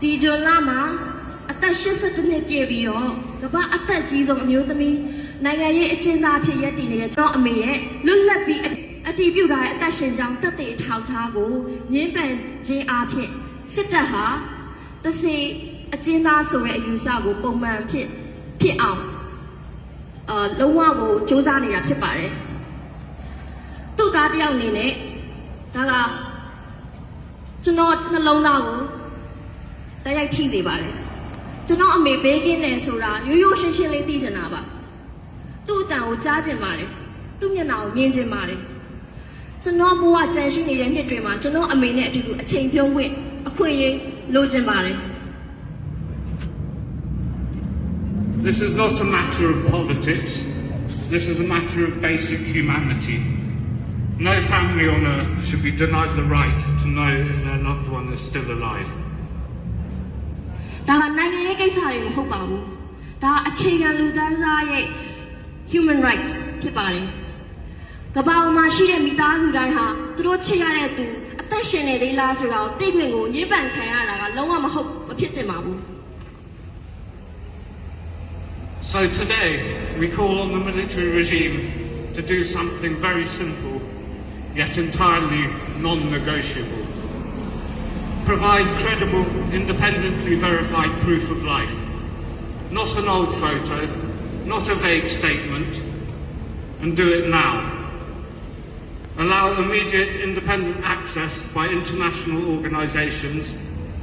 ဒီဂျွန်လာမှာအသက်82နှစ်ပြည့်ပြီးတော့ကမ္ဘာအသက်ကြီးဆုံးအမျိုးသမီးနိုင်ငံရေးအကျဉ်းသားဖြစ်ရပ်တည်နေတဲ့ကျွန်တော်အမေရဲ့လွတ်လပ်ပြီးအတည်ပြုထားတဲ့အသက်ရှင်ကြောင်းတက်တဲ့အထောက်ထားကိုညှင်းပန်ခြင်းအပြင်စစ်တပ်ဟာတစေအကျဉ်းသားဆိုတဲ့အယူဆကိုပုံမှန်ဖြစ်ဖြစ်အောင်အာလုံးဝကိုစ조사နေတာဖြစ်ပါတယ်သူ့သားတယောက်အနေနဲ့ဒါကကျွန်တော်နှလုံးသားကို တိုက်ရိုက်ထိစေပါတယ်ကျွန်တော်အမေဘေးကင်းတယ်ဆိုတာရိုးရိုးရှင်းရှင်းလေးသိချင်တာပါသူ့အတန်ကိုကြားချင်ပါတယ်သူ့မျက်နှာကိုမြင်ချင်ပါတယ်ကျွန်တော်ဘဝကြံရှိနေတဲ့နှစ်တွေမှာကျွန်တော်အမေနဲ့အတူတူအချိန်ဖြုံးခွင့်အခွင့်အရေးလိုချင်ပါတယ် This is not a matter of politics. This is a matter of basic humanity. No family on earth should be denied the right to know if their loved one is still alive. ဒါကနိုင်ငံရေးကိစ္စတွေမဟုတ်ပါဘူးဒါအခြေခံလူသားစားရဲ့ human rights ဖြစ်ပါတယ်ကမ္ဘာပေါ်မှာရှိတဲ့မိသားစုတိုင်းဟာသူတို့ချစ်ရတဲ့သူအသက်ရှင်နေသေးလားဆိုတာကိုသိခွင့်ကိုညှင်းပန်ခံရတာကလုံးဝမဟုတ်မဖြစ်သင့်ပါဘူး So today, we call on the military regime to do something very simple, yet entirely non negotiable. Provide credible, independently verified proof of life. Not an old photo, not a vague statement, and do it now. Allow immediate independent access by international organisations,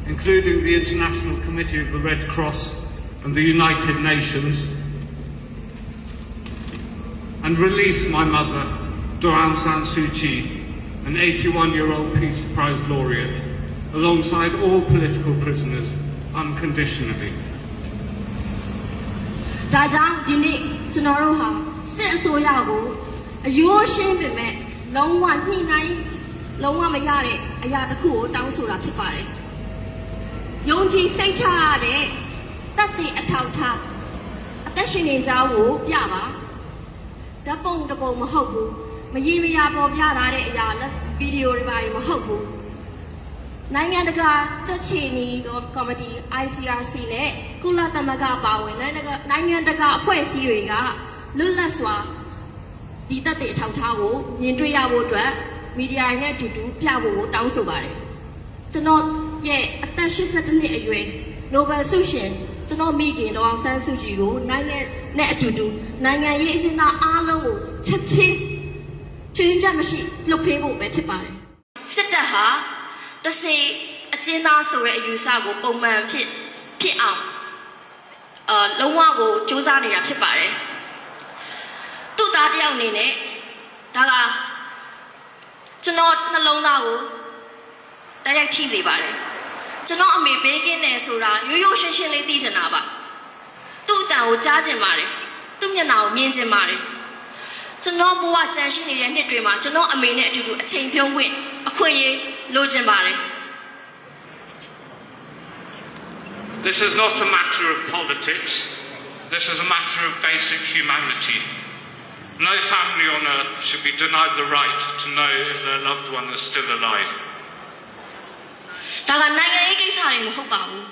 including the International Committee of the Red Cross and the United Nations, and release my mother, Daw Aung San Suu Kyi, an 81 year old Peace Prize laureate, alongside all political prisoners unconditionally. ဒါကြောင့်ဒီနေ့ကျွန်တော်တို့ဟာစစ်အစိုးရကိုအရိုးရှင်းပေမဲ့လုံးဝညှိနှိုင်းလုံးဝမရတဲ့အရာတစ်ခုကိုတောင်းဆိုတာဖြစ်ပါတယ်။ယုံကြည်စိတ်ချရတဲ့တက်တဲ့အထောက်ထားအသက်ရှင်နေကြောင်းကိုပြပါဓာတ်ပုံတစ်ပုံမဟုတ်ဘူးမရီမယာပေါ်ပြထားတဲ့အရာလက်ဗီဒီယိုတွေပါမဟုတ်ဘူး နိုင်ငံတကာကြက်ခြေနီကော်မတီ ICRC နဲ့ကုလသမဂ္ဂပါဝင်နိုင်ငံတကာနိုင်ငံတကာအဖွဲ့အစည်းတွေကလွတ်လပ်စွာဒီသက်သေအထောက်အထားကိုမြင်တွေ့ရဖို့အတွက်မီဒီယာတွေနဲ့အတူတူပြဖို့ကိုတောင်းဆိုပါတယ်ကျွန်တော်ရဲ့အသက်82နှစ်အရွယ်နိုဘယ်ဆုရှင်ကျွန်တော်မိခင်ဒေါအောင်ဆန်းစုကြည်ကိုနိုင်ငံနဲ့အတူတူနိုင်ငံရေးအကျဉ်းသားအားလုံးကိုချက်ချင်းချွင်းချက်မရှိလွတ်ပေးဖို့ပဲဖြစ်ပါတယ်စစ်တပ်ဟာတစေအကျဉ်းသားဆိုတဲ့အယူဆကိုပုံမှန်ဖြစ်ဖြစ်အောင်အာလုံးဝကိုစ조사နေတာဖြစ်ပါတယ်သူ့သားတယောက်အနေနဲ့ဒါကကျွန်တော်နှလုံးသားကိုတိုက်ရိုက်ထိစေပါတယ်ကျွန်တော်အမေဘေးကင်းတယ်ဆိုတာရိုးရိုးရှင်းရှင်းလေးသိချင်တာပါသူ့အတန်ကိုကြားချင်ပါတယ်သူ့မျက်နှာကိုမြင်ချင်ပါတယ်ကျွန်တော်ဘဝကြံရှိနေတဲ့နှစ်တွေမှာကျွန်တော်အမေနဲ့အတူတူအချိန်ဖြုံးခွင့်အခွင့်အရေးလိုချင်ပါတယ် This is not a matter of politics. This is a matter of basic humanity. No family on earth should be denied the right to know if their loved one is still alive. ဒါကနိုင်ငံရေးကိစ္စတွေမဟုတ်ပါဘူး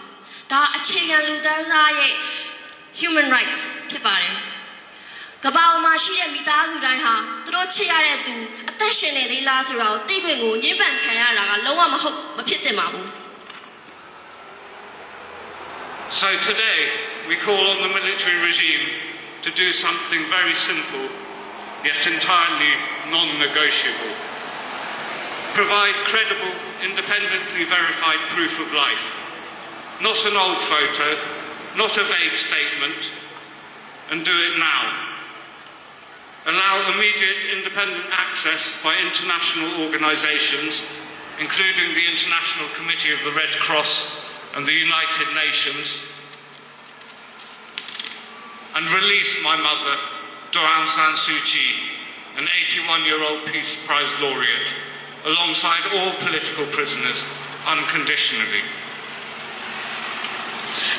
ဒါအခြေခံလူသားစားရဲ့ human rights ဖြစ်ပါတယ်ကမ္ဘာပေါ်မှာရှိတဲ့မိသားစုတိုင်းဟာသူတို့ချစ်ရတဲ့သူအသက်ရှင်နေသေးလားဆိုတာကိုသိခွင့်ကိုညှင်းပန်ခံရတာကလုံးဝမဟုတ်မဖြစ်သင့်ပါဘူး So today, we call on the military regime to do something very simple, yet entirely non negotiable. Provide credible, independently verified proof of life. Not an old photo, not a vague statement, and do it now. Allow immediate independent access by international organisations, including the International Committee of the Red Cross and the United Nations, and release my mother, Daw Aung San Suu Kyi, an 81 year old Peace Prize laureate, alongside all political prisoners unconditionally.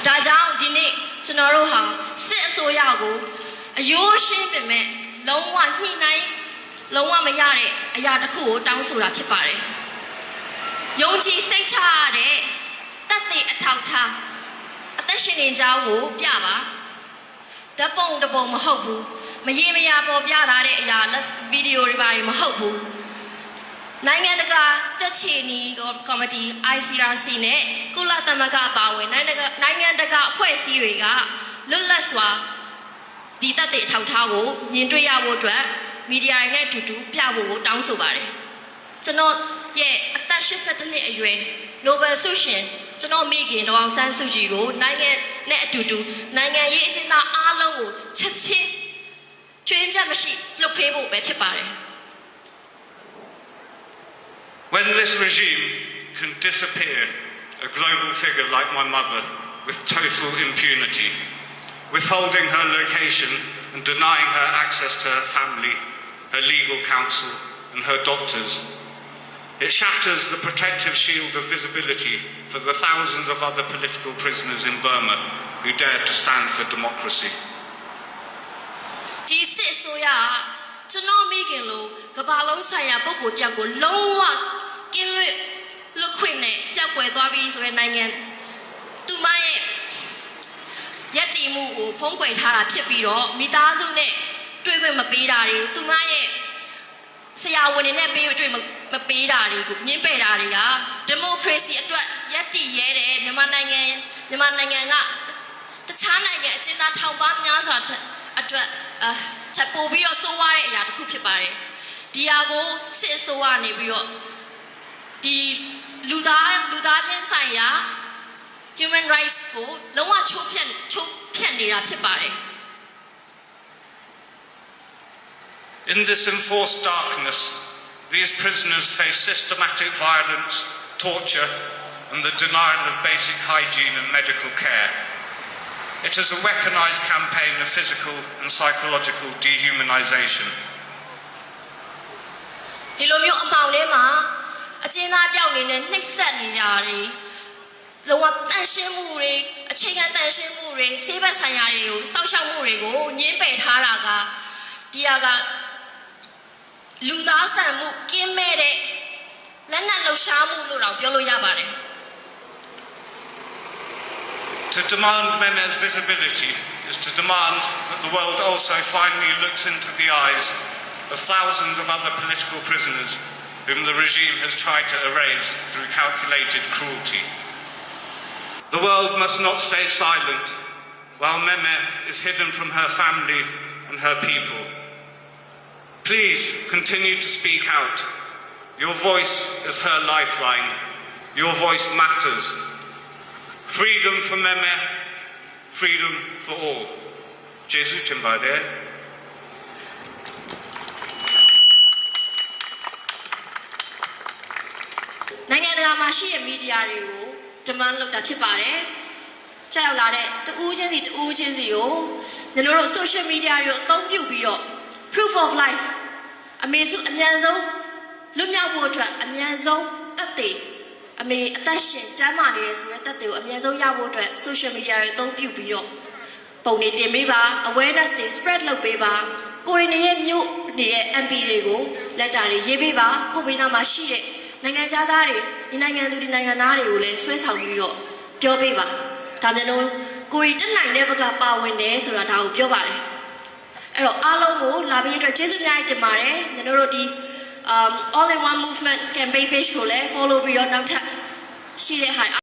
ဒါကြောင့်ဒီနေ့ကျွန်တော်တို့ဟာစစ်အစိုးရကိုအရိုးရှင်းပေမဲ့လုံးဝညှိနှိုင်းလုံးဝမရတဲ့အရာတစ်ခုကိုတောင်းဆိုတာဖြစ်ပါတယ်။ယုံကြည်စိတ်ချရတဲ့တက်တ သေအထောက်ထားအသက်ရှင်နေကြောင်းကိုပြပါဓာတ်ပုံတစ်ပုံမဟုတ်ဘူးမရေမရာပေါ်ပြထားတဲ့အရာလက်ဗီဒီယိုတွေပါတွေမဟုတ်ဘူးနိုင်ငံတကာကြက်ချီနီကော်မတီ ICRC နဲ့ကုလသမဂ္ဂအပါအဝင်နိုင်ငံတကာနိုင်ငံတကာအဖွဲ့အစည်းတွေကလွတ်လပ်စွာဒီသက်သေအထောက်ထားကိုမြင်တွေ့ရဖို့အတွက်မီဒီယာတွေနဲ့အတူတူပြဖို့ကိုတောင်းဆိုပါတယ်ကျွန်တော်ရဲ့အသက်82နှစ်အရွယ်နိုဘယ်ဆုရှင်ကျွန်တော်မိခင်ဒေါအောင်ဆန်းစုကြည်ကိုနိုင်ငံနဲ့အတူတူနိုင်ငံရေးအကျဉ်းသားအားလုံးကိုချက်ချင်းချွင်းချက်မရှိလွှတ်ပေးဖို့ပဲဖြစ်ပါတယ် When this regime can disappear a global figure like my mother with total impunity, withholding her location and denying her access to her family, her legal counsel, and her doctors, it shatters the protective shield of visibility for the thousands of other political prisoners in Burma who dare to stand for democracy. ဒီစစ်အစိုးရကကျွန်တော်မိခင်လိုကမ္ဘာလုံးဆိုင်ရာပုဂ္ဂိုလ်တယောက်ကိုလုံးဝကင်းလွတ်လွတ်ခွင့်နဲ့ပျောက်ကွယ်သွားပြီဆိုတဲ့နိုင်ငံသူမရဲ့ရပ်တည်မှုကိုဖုံးကွယ်ထားတာဖြစ်ပြီးတော့မိသားစုနဲ့တွေ့ခွင့်မပေးတာတွေသူမရဲ့ဆရာဝန်တွေနဲ့ပေးတွေ့မမပေးတာတွေကိုညှင်းပယ်တာတွေကဒီမိုကရေစီအတွက်ရပ်တည်ရဲတဲ့မြန်မာနိုင်ငံမြန်မာနိုင်ငံက တခြားနိုင်ငံအကျဉ်းသားထောင်ပါများစွာအတွက်အာထပ်ပို့ပြီးတော့စိုးရတဲ့အရာတစ်ခုဖြစ်ပါတယ်။ဒီဟာကိုစစ်အစိုးရနေပြီးတော့ဒီလူသားလူသားချင်းဆိုင်ရာ human rights ကိုလုံးဝချိုးဖျက်ချိုးဖျက်နေတာဖြစ်ပါတယ် In this enforced darkness, these prisoners face systematic violence, torture, and the denial of basic hygiene and medical care. It is a weaponized campaign of physical and psychological dehumanization. ဒီလိုမျိုးအမှောင်ထဲမှာအကျဉ်းသားတယောက်အနေနဲ့နှိပ်စက်နေတာတွေလုံးဝသန့်ရှင်းမှုတွေအခြေခံသန့်ရှင်းမှုတွေဆေးဘက်ဆိုင်ရာတွေကိုစောင့်ရှောက်မှုတွေကိုညှင်းပယ်ထားတာကဒီဟာကလူသားဆန်မှုကင်းမဲ့တဲ့လက်နက်လှုပ်ရှားမှုလို့တောင်ပြောလို့ရပါတယ် To demand Meme's visibility is to demand that the world also finally looks into the eyes of thousands of other political prisoners whom the regime has tried to erase through calculated cruelty. The world must not stay silent while Meme is hidden from her family and her people. Please continue to speak out. Your voice is her lifeline. Your voice matters. Freedom for Meme, freedom for all. ကျေးဇူးတင်ပါတယ် နိုင်ငံတကာမှာရှိတဲ့မီဒီယာတွေကို demand လုပ်တာဖြစ်ပါတယ်။ကြောက်ရောက်လာတဲ့တဦးချင်းစီတဦးချင်းစီကိုညီတို့တို့ social media တွေကိုအသုံးပြုပြီးတော့ proof of life အမေစုအမြန်ဆုံးလွတ်မြောက်ဖို့အတွက်အမြန်ဆုံးသက်သေအမေအသက်ရှင်ကျန်းမာနေတယ်ဆိုတဲ့သက်သေကိုအမြန်ဆုံးရဖို့အတွက် social media တွေအသုံးပြုပြီးတော့ပုံတွေတင်ပေးပါ awareness တွေ spread လုပ်ပေးပါကိုရီနေတဲ့မြို့နေတဲ့ MP တွေကိုလက်တာတွေရေးပေးပါကိုဘေးနားမှာရှိတဲ့နိုင်ငံခြားသားတွေဒီနိုင်ငံသူဒီနိုင်ငံသားတွေကိုလည်းဆွဲဆောင်ပြီးတော့ပြောပေးပါဒါမျိုးလို့ကိုရီတက်နိုင်တဲ့ဘက်ကပါဝင်တယ်ဆိုတာဒါကိုပြောပါတယ်အဲ့တော့အားလုံးကိုလာပြီးအတွက်ကျေးဇူးအများကြီးတင်ပါတယ်ကျွန်တော်တို့ဒီ all in one movement campaign page ကိုလည်း follow ပြီးတော့နောက်ထပ်ရှိတဲ့ဟာ